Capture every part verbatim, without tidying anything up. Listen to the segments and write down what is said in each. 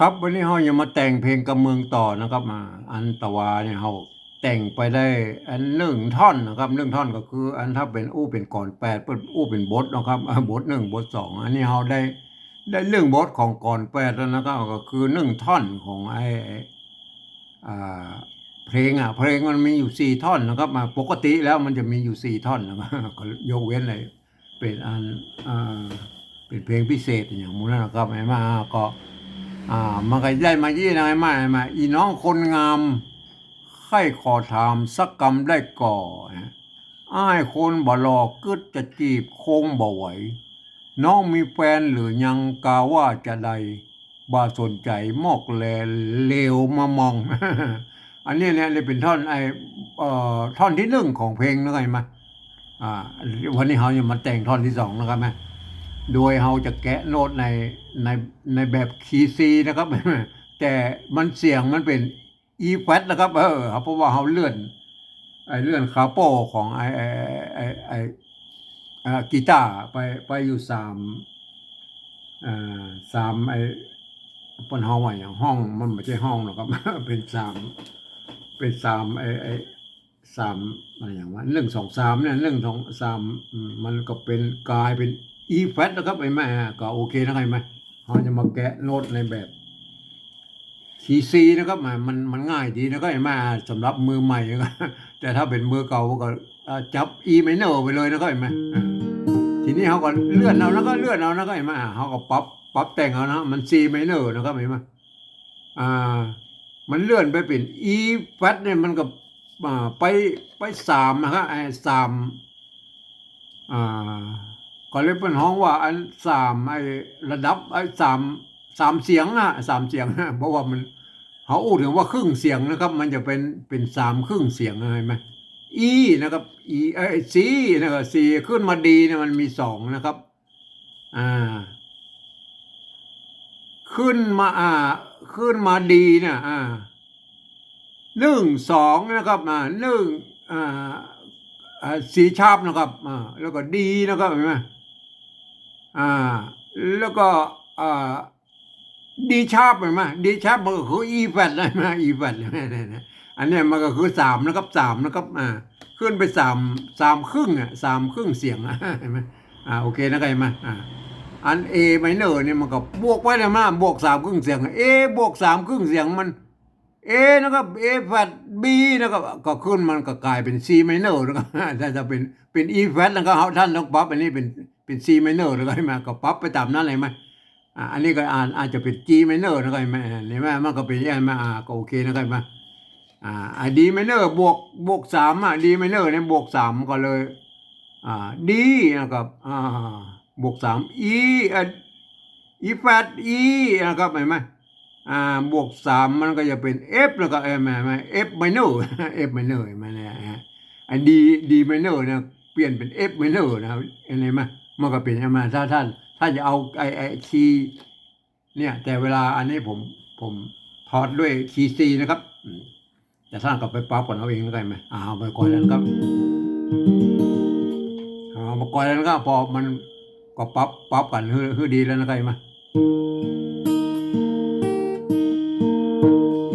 ครับ วันนี้เฮายังมาแต่งเพลงกำเมืองต่อนะครับ มา อันตะวาเนี่ยเฮาแต่งไปได้อันหนึ่งท่อนนะครับ หนึ่งท่อนก็คืออันถ้าเป๋นอู้เป๋นกลอนแปด เปิ้นอู้เป๋นบทนะครับ อ่า บทหนึ่ง บทสอง อันนี้เฮาได้ ได้หนึ่งบทของกลอนแปดแล้วนะครับ ก็คือหนึ่งท่อนของไอ้ อ่า เพลงอะ เพลงมันมีอยู่สี่ท่อนนะครับ มา ปกติแล้วมันจะมีอยู่สี่ท่อนนะครับ ก็ยกเว้นไอ้ เป๋นอัน อ่า เป๋นเพลงพิเศษอย่างหมู่นั้นนะครับ ไอ้มาก็ อ่า มันก็ได้มาอี้นะ ไอ้มา ไอ้มา อีน้องคนงาม ใค่ขอถามสักกำได้ก่อ อ้ายคนบ่หล่อกึ๊ดจะจีบคงบ่ไหว น้องมีแฟนหรือยังกาว่าจะใด บ่สนใจ๋มอกแลเหลียวมามอง อันนี้เนี่ย นี่เป๋นท่อนไอ้ เอ่อ ท่อนที่หนึ่งของเพลงนะครับ เห็นไหม อ่า วันนี้เฮาจะมาแต่งท่อนที่สองนะครับนะ โดยเฮาจะแกะโน้ตใน ใน ในแบบคีย์ซีนะครับ แต่มันเสียงมันเป๋น อีแฟลตนะครับ เออ เพราะว่าเฮาเลื่อน ไอ้เลื่อนคาโป้ของไอ้ ไอ้ ไอ้ ไอ้ ไอ้ อ่า กีตาร์ไป ไปอยู่สาม อ่า สาม ไอ้ เปิ้นฮ้องว่าหยัง ห้อง มันบ่ใจ้ห้องหรอกครับ เป๋นสาม เป๋นสาม ไอ้ ไอ้ สาม อะไรหยังวะ หนึ่ง สอง สาม เนี่ย หนึ่ง สอง สาม อืม มันก็เป๋น ก๋ายเป๋นอีแฟลตนะครับ เห็นไหม อ่า ก็โอเคนะครับ เห็นไหม เฮาจะมาแกะโน้ตในแบบ คีย์ซีนะครับ มัน มัน มันง่ายดีนะครับ เห็นไหม อ่า สำหรับมือใหม่นะครับ แต่ถ้าเป๋นมือเก่าก็ อ่า จับอีไมเนอร์ไปเลยนะครับ เห็นไหม อ่า ทีนี้เฮาก็เลื่อนเอา แล้วก็เลื่อนเอานะครับ เห็นไหม อ่า เฮาก็ปรับ ปรับแต่งเอานะ มันซีไมเนอร์นะครับ เห็นไหม อ่า มันเลื่อนไปเป๋นอีแฟลตเนี่ย มันก็ อ่า ไป ไปสามนะครับ ไอ้สาม อ่า ก็เลยเปิ้นฮ้องว่าอันสาม ไอ้ระดับ ไอ้สาม สามเสียงนะ สามเสียงนะ เพราะว่ามัน เฮาอู้เถิงว่าครึ่งเสียงนะครับ มันจะเป๋น เป๋นสามครึ่งเสียงนะ เห็นไหม อีนะครับ อี เอ้ย ซีนะครับ ซี ขึ้นมาดีเนี่ยมันมีสองนะครับ อ่า ขึ้นมา อ่า ขึ้นมาดีเนี่ย อ่า หนึ่ง สอง นะครับ อ่า หนึ่ง อ่า อ่า ซีชาร์ปนะครับ อ่า แล้วก็ดีนะครับ เห็นไหม อ่า แล้วก็ อ่า ดีชาร์ป เห็นไหม ดีชาร์ป มันก็คืออีแฟลต เห็นไหม อีแฟลต เห็นไหม อันเนี้ยมันก็คือสามนะครับ สามนะครับ อ่า ขึ้นไปสาม สามครึ่งอะ สามครึ่งเสียงอะ เห็นไหม อ่า โอเคนะครับ เห็นไหม อ่า อันเอไมเนอร์เนี่ยมันก็บวกไปเลยมา บวกสามครึ่งเสียง เอบวกสามครึ่งเสียงมัน เอนะครับ เอแฟลต บีนะครับ ก็ขึ้นมันก็ก๋ายเป๋นซีไมเนอร์นะครับ ถ้า ถ้าเป๋น เป๋นอีแฟลตนะครับ เฮา ท่านต้องปรับอันนี้เป๋น เป๋นซีไมเนอร์นะครับ เห็นไหม ก็ปรับไปต๋ามนั้นเลย เห็นไหม อ่า อันนี้ก็อ่าน อาจจะเป๋นจีไมเนอร์นะครับ เห็นไหม อ่า เห็นไหม มันก็เป๋นอย่างนั้นมา อ่า ก็โอเคนะครับ เห็นไหม อ่า อ่า ดีไมเนอร์บวก บวกสาม อ่ะ ดีไมเนอร์เนี่ยบวกสามก็เลย อ่า ดีนะครับ อ่า บวกสาม อี เอ่อ อีแฟลต อีนะครับ เห็นไหม อ่า บวกสามมันก็จะเป๋นเอฟ แล้วก็ เอ่อ แม่ แม่ เอฟไมเนอร์ เอฟไมเนอร์ เห็นไหมเนี่ยฮะ อันดี ดีไมเนอร์เนี่ยเปลี่ยนเป๋นเอฟไมเนอร์นะครับ เห็นไหม มันก็เป๋นอย่างนั้นมา ถ้าท่าน ถ้าจะเอาไอ้ ไอ้คีย์เนี่ย แต่เวลาอันนี้ผม ผมถอดด้วยคีย์ซีนะครับ อืม แต่ท่านก็ไปปรับกั๋นเอาเองแล้วกั๋นไหม อ่า เอาไปก่อนแล้วนะครับ เอามาก่อนแล้วนะครับ พอมันก็ปรับ ปรับกั๋นหื้อ หื้อดีแล้วนะครับ เห็นไหม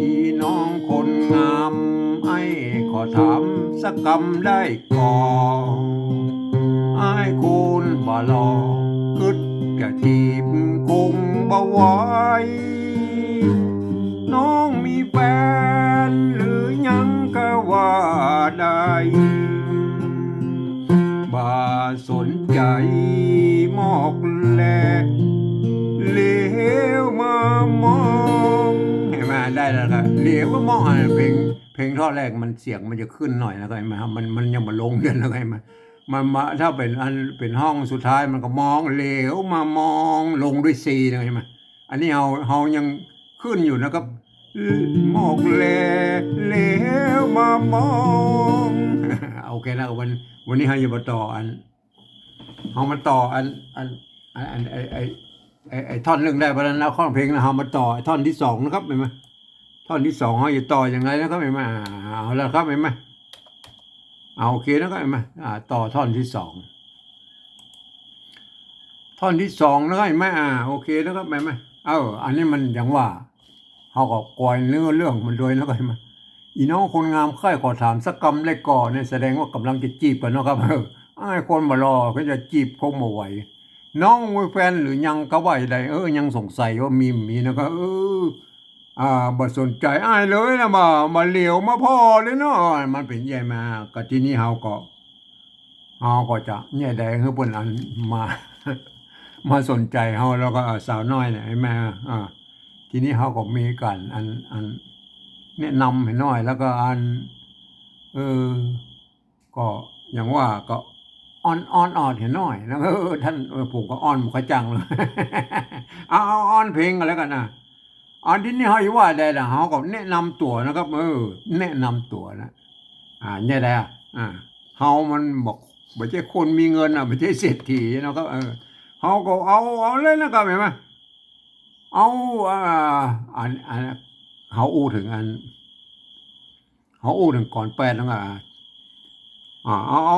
อีน้องคนงาม อ้ายขอถามสักกำได้ก่อ อ้ายคนบ่หล่อกึ๊ดจะจีบคงบ่ไหว น้องมีแฟนหรือยังกาว่าได้ บ่สนใจ๋มอกแล เหลียวมามอง เห็นไหม ได้แล้วครับ เหลียวมามอง อ่ะ เพลง เพลงท่อนแรกมันเสียงมันจะขึ้นหน่อยนะครับ เห็นไหมครับ มัน มันยังบ่ลงเดือนนะครับ เห็นไหม มันมา ถ้าเป๋นอัน เป๋นห้องสุดท้ายมันก็มอง เหลียวมามอง ลงด้วยซีนะครับ เห็นไหม อันนี้เฮา เฮายังขึ้นอยู่นะครับ มอกแล เหลียวมามอง โอเคนะ วัน วันนี้เฮาจะมาต่ออัน เฮามาต่ออัน อัน อัน อัน ไอ้ ไอ้ ไอ้ ไอ้ท่อนหนึ่งได้ไปแล้วนะ ของเพลงนะ เฮามาต่อไอ้ท่อนที่สองนะครับ เห็นไหม ท่อนที่สองเฮาจะต่ออย่างไรนะครับ เห็นไหม อ่า เอาละครับ เห็นไหม อ่า โอเคนะครับ เห็นไหม อ่า ต่อท่อนที่สอง ท่อนที่สองนะครับ เห็นไหม อ่า โอเคนะครับ เห็นไหม เออ อันนี้มันอย่างว่า เฮาก็กอยเนื้อเรื่องมันโดยนะ ก็มา อีน้องคนงามใค่ขอถามสักกำได้ก่อ เนี่ยแสดงว่าก่ำลังจะจีบกั๋นเนาะครับ เออ อ้ายคนบ่หล่อก็จะจีบคงบ่ไหว น้องมีแฟนหรือยัง ก็ว่าจะได้ เออ ยังสงสัยว่ามีบ่มีนะ ก็ เออ อ่า บ่สนใจ๋อ้ายเลยนะ บ่า บ่าเหลียวมาผ่อเลยเนาะ มันเป๋นใหญ่มา ก็ทีนี้เฮาก็ เฮาก็จะเนี่ยได้หื้อเปิ้นอันมา มาสนใจ๋เฮา แล้วก็ เอ่อ สาวน้อยเนี่ย หันก่อ อ่า ทีนี้เฮาก็มีก๋านอัน อันแนะนำหันก่อ แล้วก็อัน เออ ก็อย่างว่าก็อ้อน อ้อน อ้อนหันก่อ แล้วก็ เออ ท่าน เออ ผมก็อ้อนบ่ค่อยจั่งเลย เอา เอาอ้อนเพลงกั๋นแล้วกั๋นนะ อันทีนี้เฮาจะว่าได้ละ เฮาก็แนะนำตั๋วนะครับ เออ แนะนำตั๋วนะ อ่า เนี่ยแหละ อ่า เฮามันบ่ บ่ใจ้คนมีเงินน่ะ บ่ใจ้เศรษฐีนะครับ เออ เฮาก็เอา เอาเลยนะครับ หันก่อ เอา อ่า อัน อัน เฮาอู้เถิงอัน เฮาอู้เถิงก๋อนแปดแล้วก็ อ่า เอา เ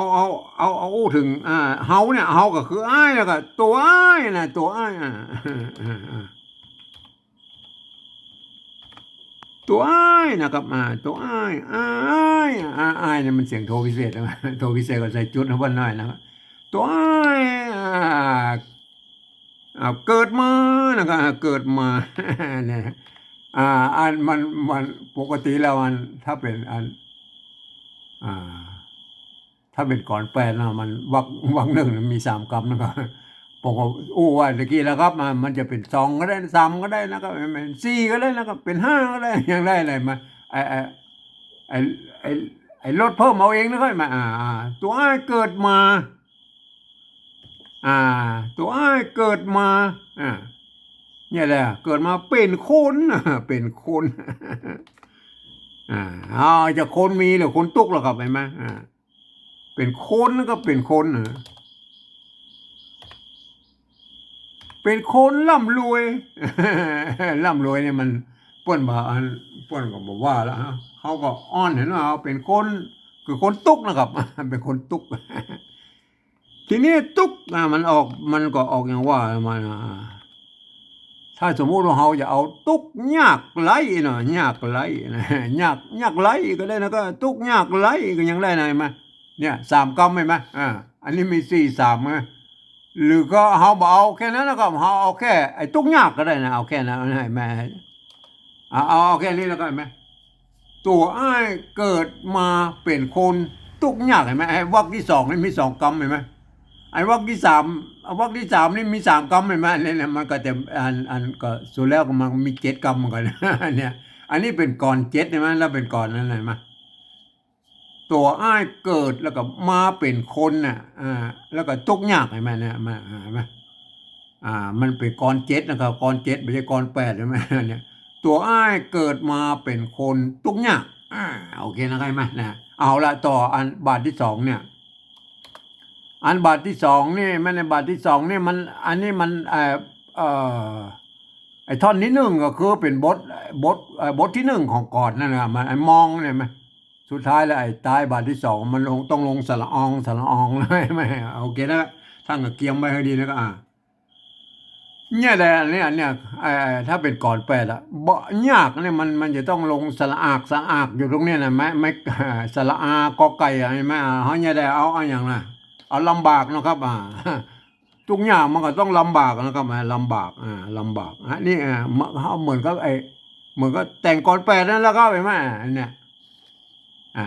อา อู้เถิง อ่า เฮาเนี่ย เฮาก็คืออ้าย แล้วก็ตั๋วอ้ายนะ ตั๋วอ้าย อ่า อ่า อ่า ตั๋วอ้ายนะครับ อ่า ตั๋วอ้าย อ้าย อ้าย อ้ายเนี่ยมันเสียงโทพิเศษนะ โทพิเศษก็ใส่จุดนะเปิ้นหน่อยนะครับ ตั๋วอ้าย อ่า อ่า เกิดมานะครับ อ่า เกิดมา เนี่ย อ่า อันมัน มันปกติแล้วอัน ถ้าเป๋นอัน อ่า ถ้าเป๋นก๋อนแปดนะ มันวรรค วรรคหนึ่งมันมีสามกำนะครับ ผมก็อู้ว่าตะกี้แล้วครับ มัน มันจะเป๋นสองก็ได้ สามก็ได้นะครับ เป๋นสี่ก็ได้นะครับ เป๋นห้าก็ได้ ยังได้อะไรมา ไอ้ ไอ้ ไอ้ ไอ้ ไอ้ลดเพิ่มเอาเองนะครับ มา อ่า อ่า ตั๋วอ้ายเกิดมา อ่า ตั๋วอ้ายเกิดมา อ่า เนี่ยแหละ เกิดมาเป๋นคน เป๋นคน อ่า เอา จะคนมีหรือคนตุ๊กล่ะครับ หันก่อ อ่า เป๋นคนก็เป๋นคนนะ เป๋นคนร่ำรวย ร่ำรวยเนี่ยมัน เปิ้นบ่าอัน เปิ้นก็บ่ว่าละ เฮาก็อ้อนหันก่อ เฮาเป๋นคน คือคนตุ๊กนะครับ เป๋นคนตุ๊ก ทีนี้ตุ๊ก อ่า มันออก มันก็ออกอย่างว่ามานะ ถ้าสมมุติว่าเฮาจะเอาตุ๊กยากไร้เนาะ ยากไร้นะ ยาก ยากไร้ก็ได้นะ ก็ตุ๊กยากไร้ก็ยังได้นะ หันก่อ เนี่ย สามกำหันก่อ อ่า อันนี้มีสี่ สามไง หรือก็เฮาบ่เอาแค่นั้นแล้วก็ เฮาเอาแค่ไอ้ตุ๊กยากก็ได้นะ เอาแค่นั้นหันก่อ เอา เอา เอาแค่นี้แล้วก็หันก่อ ตั๋วอ้ายเกิดมาเป๋นคน ตุ๊กยาก หันก่อ ไอ้วรรคที่สองนี่มีสองกำ หันก่อ ไอ้วรรคที่สาม วรรคที่สามนี่มีสามกำ หันก่อ เนี่ย มันก็จะ อัน อันก็สุดแล้วก็มันมีเจ็ดกำเหมือนกั๋น เนี่ย อันนี้เป๋นกลอนเจ็ด หันก่อ แล้วเป๋นกลอนนั้น หันก่อ ตั๋วอ้ายเกิดแล้วก็มาเป๋นคนน่ะ อ่า แล้วก็ตุ๊กยาก หันก่อ เนี่ย มา อ่า หันก่อ อ่า มันเป๋นกลอนเจ็ดนะครับ กลอนเจ็ด บ่ใจ้กลอนแปด หันก่อ เนี่ย ตั๋วอ้ายเกิดมาเป๋นคนตุ๊กยาก อ่า โอเคนะครับ หันก่อ นะ เอาละ ต่ออันบาทที่สองเนี่ย อันบาทที่สองนี่ มันในบาทที่สองนี่มัน อันนี้มัน เอ่อ เอ่อ ไอ้ท่อนที่หนึ่งก็คือเป๋นบท บท เอ่อ บทที่หนึ่งของกลอนนั่นนะ มัน ไอ้มองเนี่ย มัน สุดท้ายแล้วไอ้ต๊ายบาทที่สองมันลง ต้องลงสระออง สระอองเลย หันก่อ โอเคนะ ต้านก็เกียมไว้หื้อดีนะก็ อ่า เนี่ยแหละ เนี่ย เนี่ย ไอ้ ไอ้ ถ้าเป๋นกลอนแปดอะ บ่ ยากเนี่ย มัน มันจะต้องลงสระอาก สระอากอยู่ตรงเนี้ยนะ ไม่ ไม่ สระอา กอไก่อะ หันก่อ อ่า เฮาเนี่ยได้เอา เอาอย่างนะ เอาลำบากนะครับ อ่า ตุ๊กยากมันก็ต้องลำบากนะครับ อ่า ลำบาก อ่า ลำบาก อ่ะ นี่ อ่า เฮาเหมือนกับไอ้ เหมือนกับแต่งกลอนแปดนั่นแหละครับ หันก่อ เนี่ย อ่า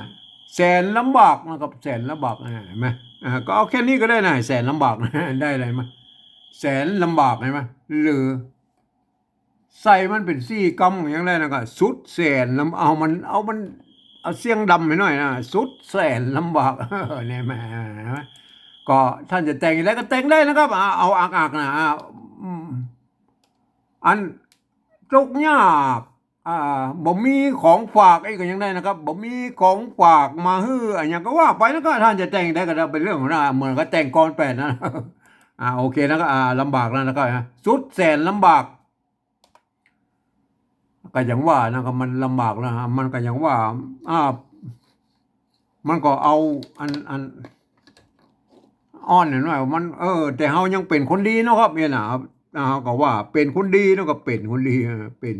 แสนลำบากนะครับ แสนลำบาก อ่า หันก่อ อ่า ก็เอาแค่นี้ก็ได้นะ แสนลำบาก ได้อะไรมา แสนลำบาก หันก่อ หรือใส่มันเป๋นสี่กำยังได้นะ ก็สุดแสนลำ เอามัน เอามัน เอาเสียงดำไปหน่อยนะ สุดแสนลำบาก เนี่ย หันก่อ ก็ต้านจะแต่งอะไรก็แต่งได้นะครับ เอา เอาอักๆ นะ อ่า อืม อันตุ๊กยาก อ่า บ่มีของฝากอีกก็ยังได้นะครับ บ่มีของฝากมาหื้อ อะหยังก็ว่าไปนะ ก็ต้านจะแต่งได้ก็ได้ เป๋นเรื่องของต้าน เหมือนกับแต่งกลอนแปดนะ อ่า โอเคนะ ก็ อ่า ลำบากแล้วนะครับ สุดแสนลำบาก ก็อย่างว่านะ ก็มันลำบากแล้ว มันก็อย่างว่า อ่า มันก็เอาอัน อัน อ้อนหน่อยว่ามัน เออ แต่เฮายังเป๋นคนดีเนาะครับ เนี่ยนะครับ เฮาก็ว่าเป๋นคนดีเนาะ ก็เป๋นคนดี เออ เป๋น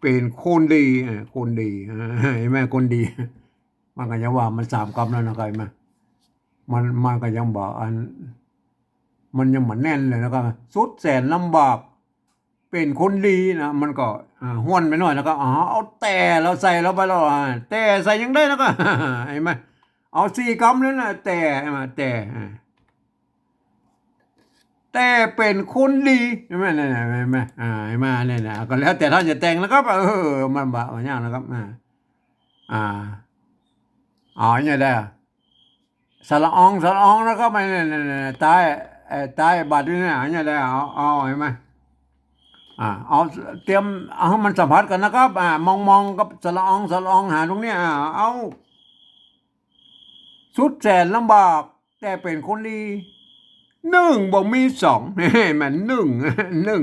เป๋นคนดี เออ คนดี เห็นไหม คนดี มันก็ยังว่ามันสามกำแล้วนะ เห็นไหม มัน มันก็ยังบ่ อัน มันยังบ่แน่นเลยนะครับ สุดแสนลำบาก เป๋นคนดีนะ มันก็ อ่า ห้วนไปหน่อยนะครับ อ๋อ เอาแต่ลาวใส่ลงไปแล้ว อ่า แต่ใส่ยังได้นะครับ เห็นไหม เอาสี่กำเลยนะ แต่ เห็นไหม แต่ อ่า แต่เป๋นคนดี เห็นไหม เนี่ย เห็นไหม อ่า เห็นไหม เนี่ย เนี่ย ก็แล้วแต่ท่านจะแต่งนะครับ เออ มันบ่ บ่ยากนะครับ อ่า อ่า เอาเนี่ยได้ สระออง สระอองนะครับ เนี่ย เนี่ย เนี่ย ใต้ เอ่อ ใต้บัตรนี่เนี่ย เนี่ยได้ เอา เอา เห็นไหม อ่า เอา เตรียม เอาให้มันสัมผัสกั๋นนะครับ อ่า มอง มองกับสระออง สระออง หาตรงเนี้ย อ่า เอา สุดแสนลำบาก แต่เป๋นคนดี นึ่งบ่มีสอง เห็นไหม นึ่ง นึ่ง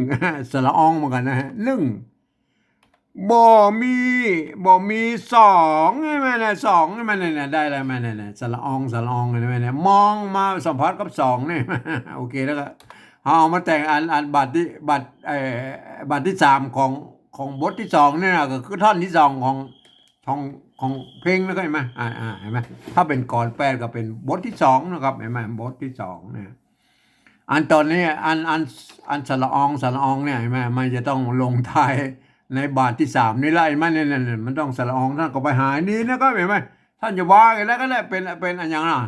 สระอองเหมือนกั๋นนะฮะ นึ่ง บ่มี บ่มีสอง เห็นไหมเนี่ย สอง เห็นไหมเนี่ย ได้แล้ว เห็นไหมเนี่ย สระออง สระออง เห็นไหมเนี่ย มองมาสัมผัสกับสองนี่ โอเคแล้วก็ เอามาแต่งอัน อันบัตรตี้ บัตร เอ่อ บัตรตี้สามของ ของบทตี้สองนี่นะ ก็คือท่อนตี้สองของ ของ ของเพลงนะ เห็นไหม อ่า อ่า เห็นไหม ถ้าเป๋นกลอนแปดก็เป๋นบทตี้สองนะครับ เห็นไหม บทตี้สองเนี่ย อันต๋อนนี้ อัน อัน อันสระออง สระอองเนี่ย เห็นไหม มันจะต้องลงท้ายในบัตรตี้สามนี่ละ เห็นไหม เนี่ย เนี่ย เนี่ย มันต้องสระออง ท่านก็ไปหาดีนะครับ เห็นไหม ท่านจะว่ากั๋นแล้วก็ได้ เป๋น เป๋นอะหยังนะ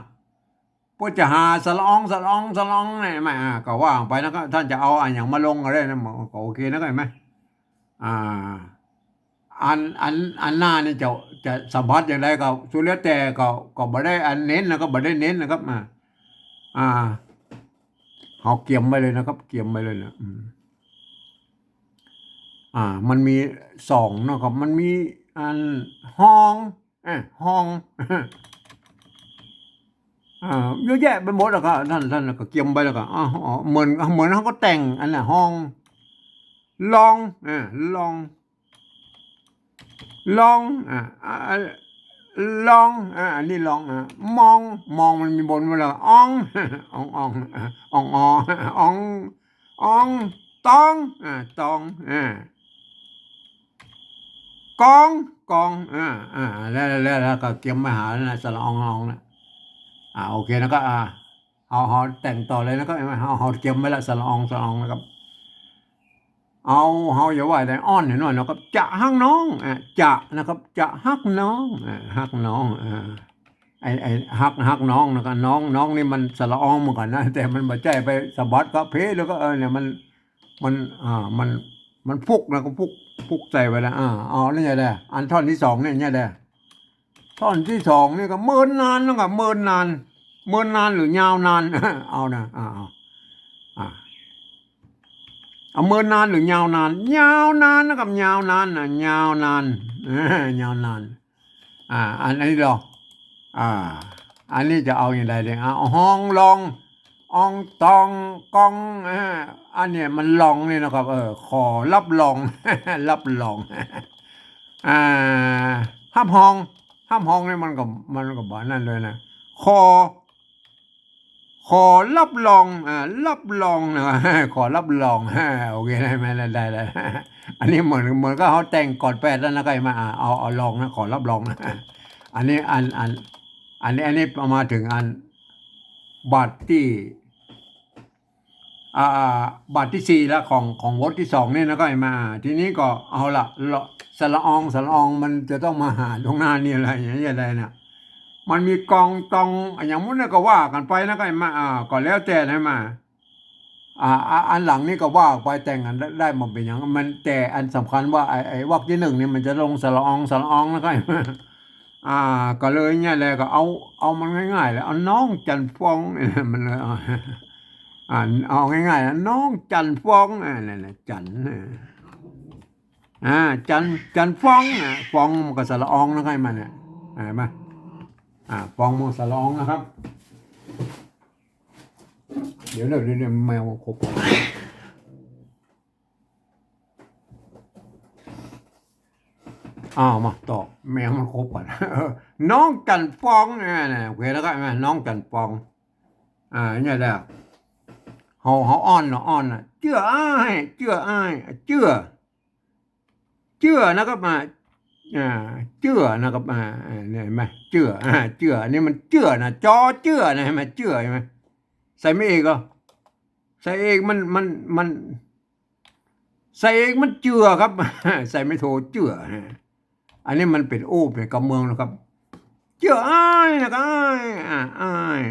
เปื้อจะหาสระออง สระออง สระอองเนี่ย เห็นไหม อ่า ก็ว่าไปนะครับ ท่านจะเอาอะหยังมาลงก็ได้นะ มันก็โอเคนะครับ เห็นไหม อ่า อัน อัน อันหน้านี่จะ จะสัมผัสอย่างใดก็สุดแล้วแต่ ก็ ก็บ่ได้อันเน้นนะครับ บ่ได้เน้นนะครับ อ่า อ่า เอาเกียมไว้เลยนะครับ เกียมไว้เลยนะ อืม อ่า มันมีสองนะครับ มันมีอันฮ้อง เอ้ย ฮ้อง อ่า เยอะแยะไปหมดแล้วก็ ท่าน ท่านก็เกียมไว้แล้วก็ อ๋อ อ๋อ เหมือน เหมือนเขาก็แต่งอันน่ะ ฮ้อง ลอง อ่า ลอง ลอง อ่า อ่า ลอง อ่า อันนี้ลอง อ่า มอง มองมันมีบนไว้แล้ว ออง ออง ออง อ่า ออง ออ ออง ออง ตอง อ่า ตอง อ่า กอง กอง อ่า อ่า แล้ว แล้ว แล้วก็เกียมมาหาแล้วนะ สระออง อองนะ อ่า โอเคนะก็ อ่า เอา เอาแต่งต่อเลยนะครับ เห็นไหม เอา เอาเกียมไว้ละ สระออง สระอองนะครับ เอา เอาอย่าว่าแต่อ้อนหน่อยนะครับ จะฮักน้อง อ่ะ จะนะครับ จะฮักน้อง อ่ะ ฮักน้อง อ่ะ ไอ้ ไอ้ฮัก ฮักน้องนะครับ น้อง น้องนี่มันสระอองเหมือนกั๋นนะ แต่มันบ่ใจ้ไปสะบัดกะเพแล้วก็ เออ เนี่ย มัน มัน อ่า มัน มันฟุกนะ ก็ฟุก ฟุกใส่ไว้นะ อ่า เอา นี่ไงแหละ อันท่อนตี้สองเนี่ย เนี่ยแหละ ท่อนตี้สองนี่ก็เมินนานนะครับ เมินนาน เมินนานหรือยาวนาน เอานะ อ่า เอา อ่า เอาเมินนานหรือยาวนาน ยาวนานนะครับ ยาวนานนะ ยาวนาน เออ ยาวนาน อ่า อัน อันนี้ลอง อ่า อันนี้จะเอาอย่างใดเนี่ย เอาฮ้องลอง อองตองกอง อ่า อันเนี้ยมันลองนี่นะครับ เออ ขอรับรอง รับรอง อ่า ฮับฮอง ฮับฮองนี่มันก็ มันก็บ่นั่นเลยนะ ขอ ขอรับรอง อ่า รับรองนะ ขอรับรอง โอเค ได้ไหม ได้แล้ว อันนี้เหมือน เหมือนกับเขาแต่งกลอนแปดแล้วนะ ก็มา อ่า เอา เอาลองนะ ขอรับรองนะ อันนี้ อัน อัน อันนี้ อันนี้มาถึงอัน บัตรตี้ อ่า บัตรตี้สี่แล้ว ของ ของบทตี้สองนี่นะ ก็มา ทีนี้ก็เอาละ ละ สระออง สระออง มันจะต้องมาหาตรงหน้านี่อะไร อย่างเงี้ยอะไรนะ มันมีกองตอง อะหยังหมู่เนี่ยก็ว่ากั๋นไปนะ ก็มา อ่า ก็แล้วแต่นะมา อ่า อ่า อันหลังนี่ก็ว่าไป แต่งกั๋นได้ ได้บ่เป๋นหยัง มัน แต่อันสำคัญว่า ไอ้ ไอ้วรรคตี้หนึ่งนี่มันจะลงสระออง สระออง แล้วก็ อ่า ก็เลยเนี่ยแหละ ก็เอา เอามันง่ายๆ แหละ เอาน้องจันทร์ฟอง มันเลย เอา อ่า เอาง่ายๆ นะ น้องจันทร์ฟอง อ่า นั่นแหละ จันทร์ อ่า จันทร์ จันทร์ฟอง อ่า ฟองมันก็สระอองนะครับ มันเนี่ย เห็นไหม อ่า ฟองมันสระอองนะครับ เดี๋ยว เดี๋ยว เดี๋ยว แมวมาขบก่อน อ้าว มาต่อ แมวมันขบก่อน เออ น้องจันทร์ฟอง อ่า เนี่ย โอเคแล้วก็ เห็นไหม น้องจันทร์ฟอง อ่า เนี่ยแหละ เฮา เฮาอ้อนเนาะ อ้อนน่ะ เจื้ออ้าย เจื้ออ้าย เจื้อ เจื้อนะครับ อ่า อ่า เจื้อนะครับ อ่า อ่า เนี่ยเห็นไหม เจื้อ อ่า เจื้อ อันนี้มันเจื้อนะ จอเจื้อนะ เห็นไหม เจื้อ เห็นไหม ใส่ไม้เอกเหรอ ใส่เอกมัน มัน มัน ใส่เอกมันเจื้อครับ ใส่ไม้โทเจื้อนะ อันนี้มันเป๋นโอ้ เป๋นกำเมืองนะครับ เจื้ออ้ายนะครับ อ้าย อ่า อ้าย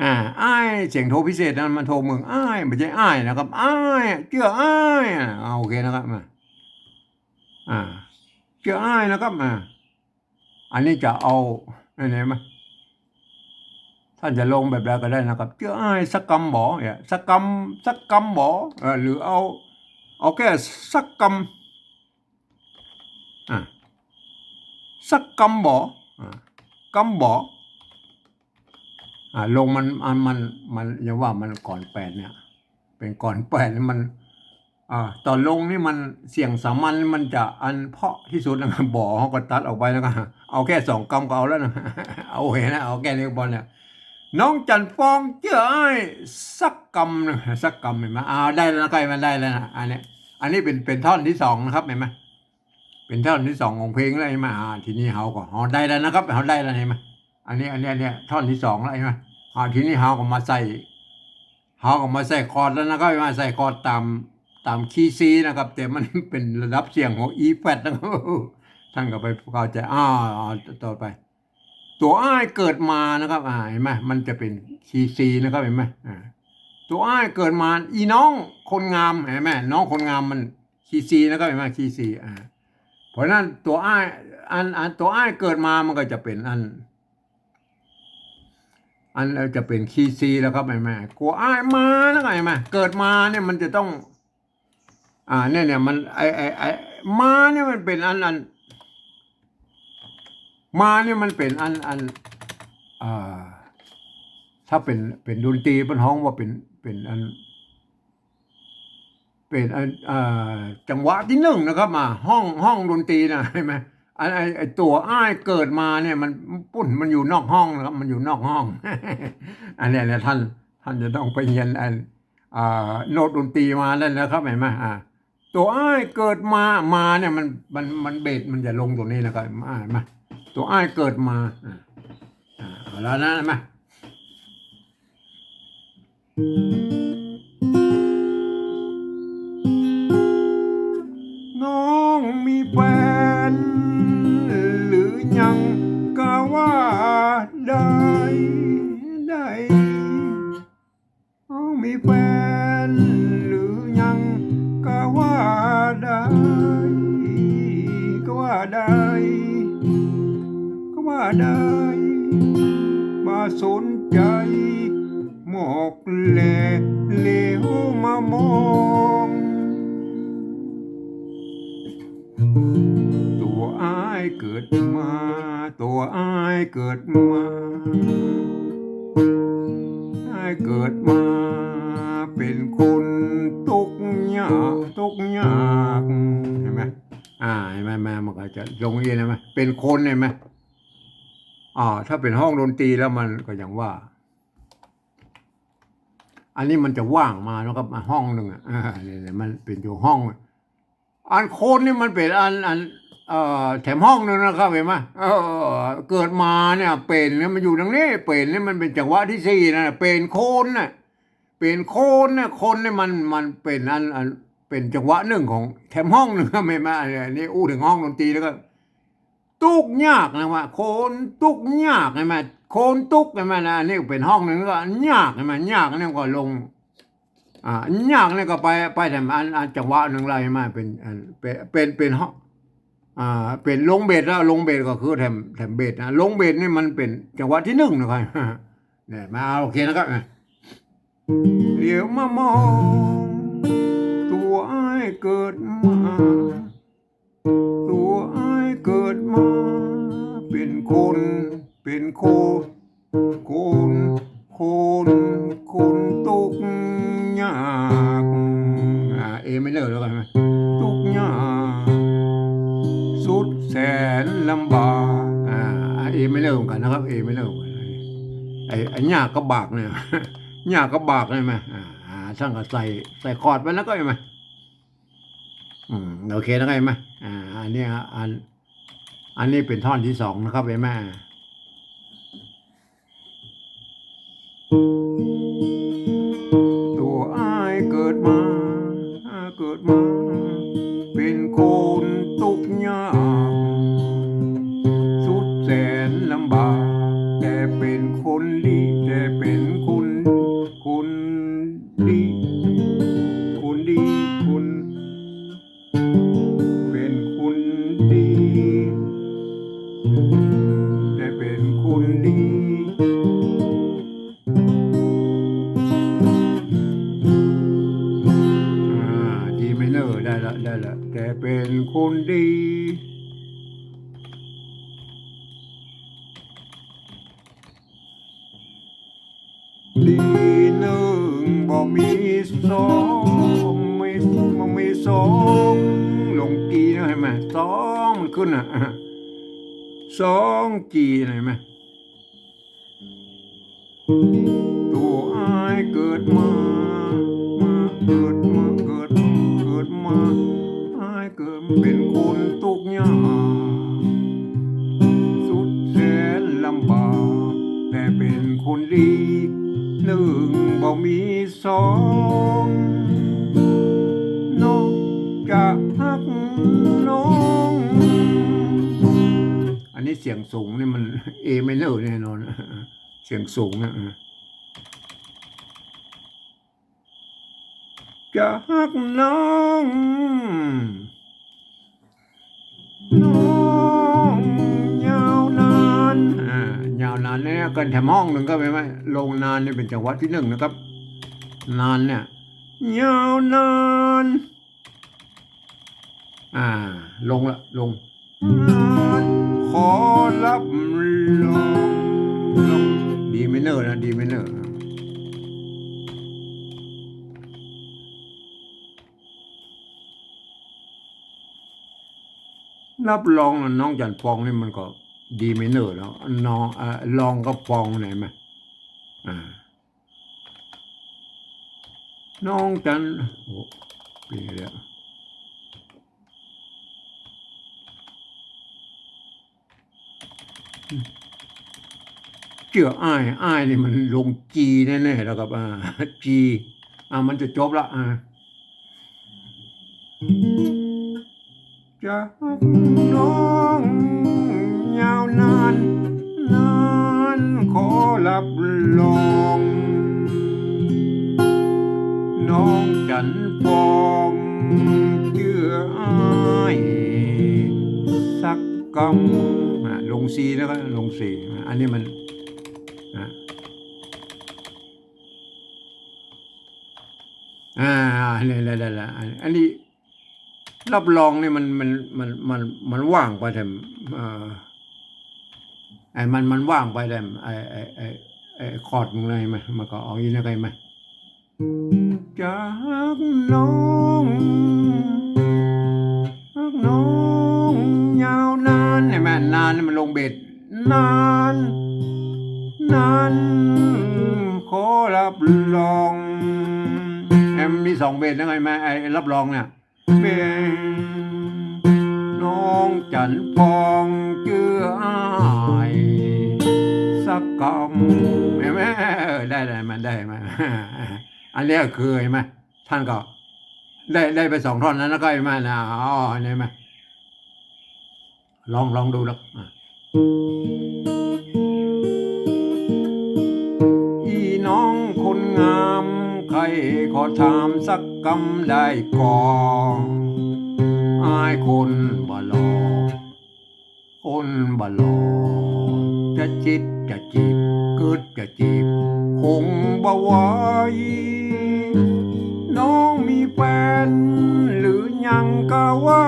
อ่า อ้าย เสียงโทพิเศษนะ มันโทเมือง อ้าย บ่ใจ้อ้ายนะครับ อ้าย เจื้ออ้าย อ่า โอเคนะครับ มา อ่า เจื้ออ้ายนะครับ อ่า อันนี้จะเอา นี่เห็นไหม ท่านจะลงแบบใดก็ได้นะครับ เจื้ออ้ายสักกำบ่ เนี่ย สักกำ สักกำบ่ เออ หรือเอา เอาแค่สักกำ อ่ะ สักกำบ่ อ่ะ กำบ่ อ่ะ ลงมัน อันมัน มัน อย่าว่ามันก่อนแปดเนี่ย เป๋นก่อนแปดเนี่ยมัน อ่า ต๋อนลงนี่มันเสียงสามัญมันจะอันเพราะตี้สุดนะ บ่เฮาก็ตัดออกไปแล้วก็ เอาแค่สองกำก็เอาแล้วนะ เอาเห็นนะ เอาแค่นี้ก็พอเนี่ย น้องจันทร์ฟองเจื้ออ้ายสักกำนะ สักกำ เห็นไหม อ่า ได้แล้วนะ ใกล้มันได้แล้วนะ อันเนี้ย อันนี้เป๋น เป๋นท่อนตี้สองนะครับ เห็นไหม เป๋นท่อนตี้สองของเพลงแล้ว เห็นไหม อ่า ทีนี้เฮาก็ เฮาได้แล้วนะครับ เฮาได้แล้ว เห็นไหม อันนี้ อันนี้ อันนี้ท่อนตี้สองแล้ว เห็นไหม อ่า ทีนี้เฮาก็มาใส่ เฮาก็มาใส่คอร์ดแล้วนะครับ มาใส่คอร์ดต๋าม ต๋ามคีย์ซีนะครับ แต่มันเป๋นระดับเสียงของอีแฟลตนะครับ ท่านก็ไปเข้าใจ๋ อ่า อ่า ต่อไป ตั๋วอ้ายเกิดมานะครับ อ่า เห็นไหม มันจะเป๋นคีย์ซีนะครับ เห็นไหม อ่า ตั๋วอ้ายเกิดมา อี่น้องคนงาม เห็นไหม น้องคนงามมันคีย์ซีนะครับ เห็นไหม คีย์ซี อ่า เพราะฉะนั้นตั๋วอ้าย อัน อันตั๋วอ้ายเกิดมามันก็จะเป๋นอัน อัน เอ่อ จะเป๋นคีย์ซีแล้วครับ เห็นไหม ตั๋วอ้ายมานะครับ เห็นไหม เกิดมาเนี่ยมันจะต้อง อ่า เนี่ย เนี่ย มัน ไอ้ ไอ้ ไอ้ มาเนี่ยมันเป๋นอัน อัน มาเนี่ยมันเป๋นอัน อัน อ่า ถ้าเป๋น เป๋นดนตรีเปิ้นฮ้องว่าเป๋น เป๋นอัน เป๋นอัน อ่า จังหวะตี้นึ่งนะครับ มา ห้อง ห้องดนตรีนะ เห็นไหม อัน ไอ้ ไอ้ตั๋วอ้ายเกิดมาเนี่ยมัน ปุ้น มันอยู่นอกห้องนะครับ มันอยู่นอกห้อง อันเนี้ย เนี่ย ท่าน ท่านจะต้องไปเฮียนอัน อ่า โน้ตดนตรีมาแล้วนะครับ เห็นไหม อ่า ตั๋วอ้ายเกิดมา มาเนี่ยมัน มัน มันเบสมันจะลงตรงนี้นะครับ อ่า มา ตั๋วอ้ายเกิดมา อ่า อ่า เอาแล้วนะ มา น้องมีแฟนหรือยัง ก็ว่าได้ ได้ น้องมีแฟนหรือยัง ก็ว่าได้ ก็ว่าได้ ก็ว่าได้ บ่สนใจ๋ หมอกแล เหลียวมามอง ตั๋วอ้ายเกิดมา ตั๋วอ้ายเกิดมา อ้ายเกิดมา เป๋นคนตุ๊กยาก ตุ๊กยาก เห็นไหม อ่า เห็นไหม มันก็จะลงเอียง เห็นไหม เป๋นคน เห็นไหม อ่า ถ้าเป๋นห้องดนตรีแล้วมันก็อย่างว่า อันนี้มันจะว่างมานะครับ ห้องนึ่งอ่ะ อ่า เนี่ย เนี่ย มันเป๋นอยู่ห้อง อันคนนี่มันเป๋นอัน อัน เอ่อ แถมห้องนึ่งนะครับ หันก่อ เออ เกิดมาเนี่ย เป๋นเนี่ยมันอยู่ตรงนี้ เป๋นเนี่ยมันเป๋นจังหวะตี้สี่นะ เป๋นคนน่ะ เป๋นคนน่ะ คนนี่มัน มันเป๋นอัน อัน เป๋นจังหวะนึ่งของแถมห้องนึ่งครับ หันก่อ อันนี้อู้เถิงห้องดนตรีแล้วก็ ตุ๊กยากนะว่า คนตุ๊กยาก หันก่อ คนตุ๊ก หันก่อนะ อันนี้เป๋นห้องนึ่งก็ยาก หันก่อ ยากนี่ก็ลง อ่า ยากนี่ก็ไป ไปแถมอัน อันจังหวะนึ่งเลย หันก่อ เป๋น อัน เป๋น เป๋น เป๋นห้อง อ่า เป๋นลงเบสแล้ว ลงเบสก็คือแถม แถมเบสนะ ลงเบสนี่มันเป๋นจังหวะตี้นึ่งนะครับ เนี่ย มา โอเคนะครับ เหลียวมามอง ตั๋วอ้ายเกิดมา ตั๋วอ้ายเกิดมา เป๋นคน เป๋นคน คน คน คนตุ๊กยาก อ่า เอไมเนอร์แล้วกันนะ ตุ๊กยาก สุดแสนลำบาก อ่า เอไมเนอร์เหมือนกั๋นนะครับ เอไมเนอร์เหมือนกั๋น ไอ้ ไอ้ยากกับบากเนี่ย ยากกับบากใช่ไหม อ่า อ่า ท่านก็ใส่ ใส่คอร์ดไปแล้วก็ใช่ไหม อืม โอเคนะครับ เห็นไหม อ่า อันนี้ อัน อันนี้เป๋นท่อนตี้สองนะครับ เห็นไหม ตั๋วอ้ายเกิดมา เกิดมา เป๋นคนตุ๊กยาก สุดแสนลำบาก แต่เป๋นคนดี แต่เป๋นคน คนดี คนดี คน เป๋นคนดี แต่เป๋นคนดี อ่า ดีไมเนอร์ ได้ละ ได้ละ แต่เป๋นคนดี ดีหนึ่งบ่มีสอง บ่มี บ่มีสอง ลงจีนะ หันก่อ สองมันขึ้นน่ะ สองจี หันก่อ ตั๋วอ้ายเกิดมา มา เกิดมา เกิด เกิดมา อ้ายเกิดเป๋นคนตุ๊กยาก สุดแสนลำบาก แต่เป๋นคนดี หนึ่งบ่มีสอง น้องจะฮักน้อง อันนี้เสียงสูงนี่มัน เอไมเนอร์แน่นอน เสียงสูงนะ จะฮักน้อง น้องยาวนาน อ่า ยาวนานเนี่ย เกินแถมห้องหนึ่งก็ไปไหม ลงนานนี่เป๋นจังหวะตี้หนึ่งนะครับ นานเนี่ย ยาวนาน อ่า ลงละ ลง ขอรับรอง ดีไมเนอร์นะ ดีไมเนอร์ รับรองนะ น้องจั๋นฟองนี่มันก็ดีไมเนอร์แล้ว น้อง เอ่อ รองกับฟอง หันก่อ อ่า น้องจั๋น โอ้ เป๋นไงเนี่ย เจื้ออ้าย อ้ายนี่มันลงจีแน่ๆ แล้วครับ อ่า จี อ่า มันจะจบละ อ่า จะฮักน้องยาวนาน นานขอรับรอง น้องจั๋นฟอง เจื้ออ้ายสักกำ อ่ะ ลงซีแล้วก็ลงซี อ่ะ อันนี้มัน อ่ะ อ่า เนี่ย เนี่ย เนี่ย อันนี้ รับรองนี่มัน มัน มัน มัน มันว่างไปแต่ เอ่อ ไอ้มัน มันว่างไปแต่ ไอ้ ไอ้ ไอ้ ไอ้คอร์ดมันเลย หันก่อ มันก็เอาอี้นั่นก็ หันก่อ จะฮักน้อง ฮักน้องยาวนาน หันก่อ นานนี่มันลงเบส นาน นานขอรับรอง แอมมีสองเบสนะ หันก่อ ไอ้รับรองเนี่ย เป๋นน้องจั๋นฟองเจื้ออ้ายสักกำ หันก่อ ได้ ได้ มันได้มา อันนี้คือ หันก่อ ท่านก็ได้ ได้ไปสองท่อนนั้นแล้วก็ หันก่อ นะ อ๋อ หันก่อ ลอง ลองดูแล้ว อ่ะ อีน้องคนงาม ใค่ขอถามสักกำได้ก่อ อ้ายคนบ่หล่อ คนบ่หล่อ จะจิตจะจีบ กึ๊ดจะจีบ คงบ่ไหว น้องมีแฟนหรือยัง ก็ว่า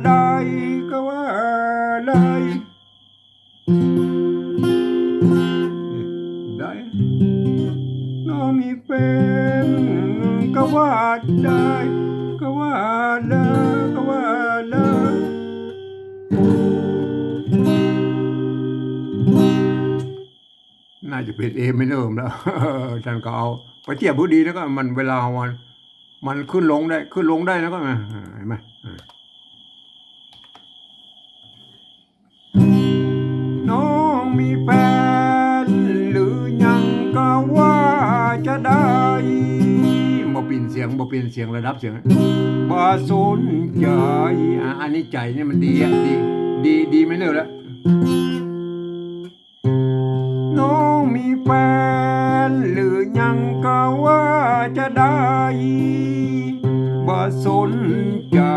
ได้ ก็ว่าได้ ได้ น้องมีแฟน ก็ว่าได้ ก็ว่าได้ ก็ว่าได้ น่าจะเป๋นเอไมเนอร์แล้ว ท่านก็เอาไปเทียบพอดีแล้วก็มันเวลามัน มันขึ้นลงได้ ขึ้นลงได้นะก็ อ่า เห็นไหม อ่า น้องมีแฟนหรือยัง กะว่าจะได้ บ่เปลี่ยนเสียง บ่เปลี่ยนเสียง ระดับเสียง บ่สนใจ๋ อ่ะ อันนี้ใจ๋นี่มันดีอ่ะ ดี ดี ดีไมเนอร์แล้ว น้องมีแฟนหรือยัง กะว่าจะได้ บ่สนใจ๋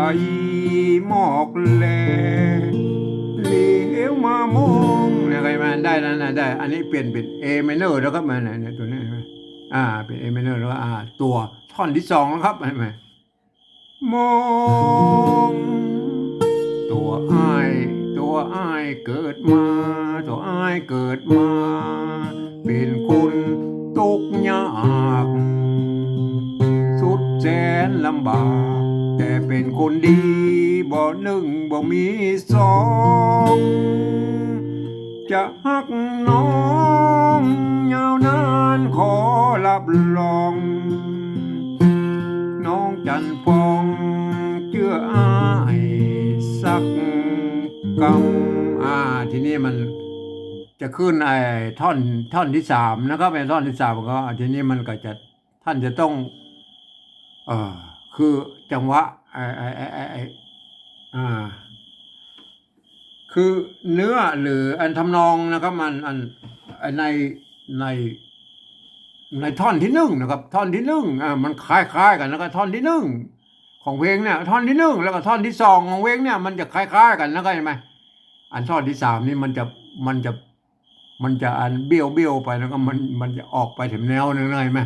มอกแล เหลียวมามอง เนี่ย เห็นไหม ได้แล้วนะ ได้ อันนี้เปลี่ยนเป็น A minor แล้วครับ มาเนี่ย เนี่ย ตัวนี้ เห็นไหม อ่า เป็น A minor แล้ว อ่า ตัวท่อนที่สองแล้วครับ เห็นไหม มอง ตัวอ้าย ตัวอ้ายเกิดมา ตัวอ้ายเกิดมา เป๋นคนตกยาก สุดแสนลำบาก แต่เป๋นคนดี บ่นึ่งบ่มีสอง จะฮักน้องยาวนานขอรับรอง น้องจันทร์ฟองเจื้ออ้ายสักกำ อ่า ทีนี้มันจะขึ้นไอ้ท่อน ท่อนที่สามนะครับ ไอ้ท่อนที่สามก็ ทีนี้มันก็จะ ท่านจะต้อง เอ่อ คือจังหวะ ไอ้ ไอ้ ไอ้ ไอ้ ไอ้ อ่า คือเนื้อหรืออันทำนองนะครับ มัน อัน อันใน ใน ในท่อนที่หนึ่งนะครับ ท่อนที่หนึ่ง อ่า มันคล้ายๆ กั๋น แล้วก็ท่อนที่หนึ่งของเพลงเนี่ย ท่อนที่หนึ่ง แล้วก็ท่อนที่สองของเพลงเนี่ย มันจะคล้ายๆ กั๋น แล้วก็เห็นไหม อันท่อนที่สามนี่มันจะ มันจะ มันจะอันเบี้ยวๆ ไป แล้วก็มัน มันจะออกไปแถมแนวนึ่งนะ เห็นไหม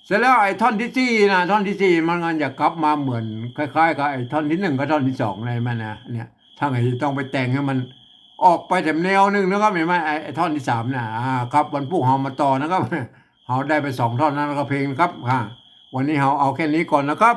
เสร็จแล้วไอ้ท่อนที่สี่นะ ท่อนที่สี่มันก็จะกลับมาเหมือนคล้ายๆ กับไอ้ท่อนที่หนึ่งกับท่อนที่สองนะ เห็นไหมนะ เนี่ย ท่านก็จะต้องไปแต่งให้มันออกไปแถมแนวนึ่งนะครับ เห็นไหม ไอ้ ไอ้ท่อนที่สามน่ะ อ่า ครับ วันพุธเฮามาต่อนะครับ เฮาได้ไปสองท่อนนั้นแล้วก็เพลงนะครับ อ่า วันนี้เฮาเอาแค่นี้ก่อนนะครับ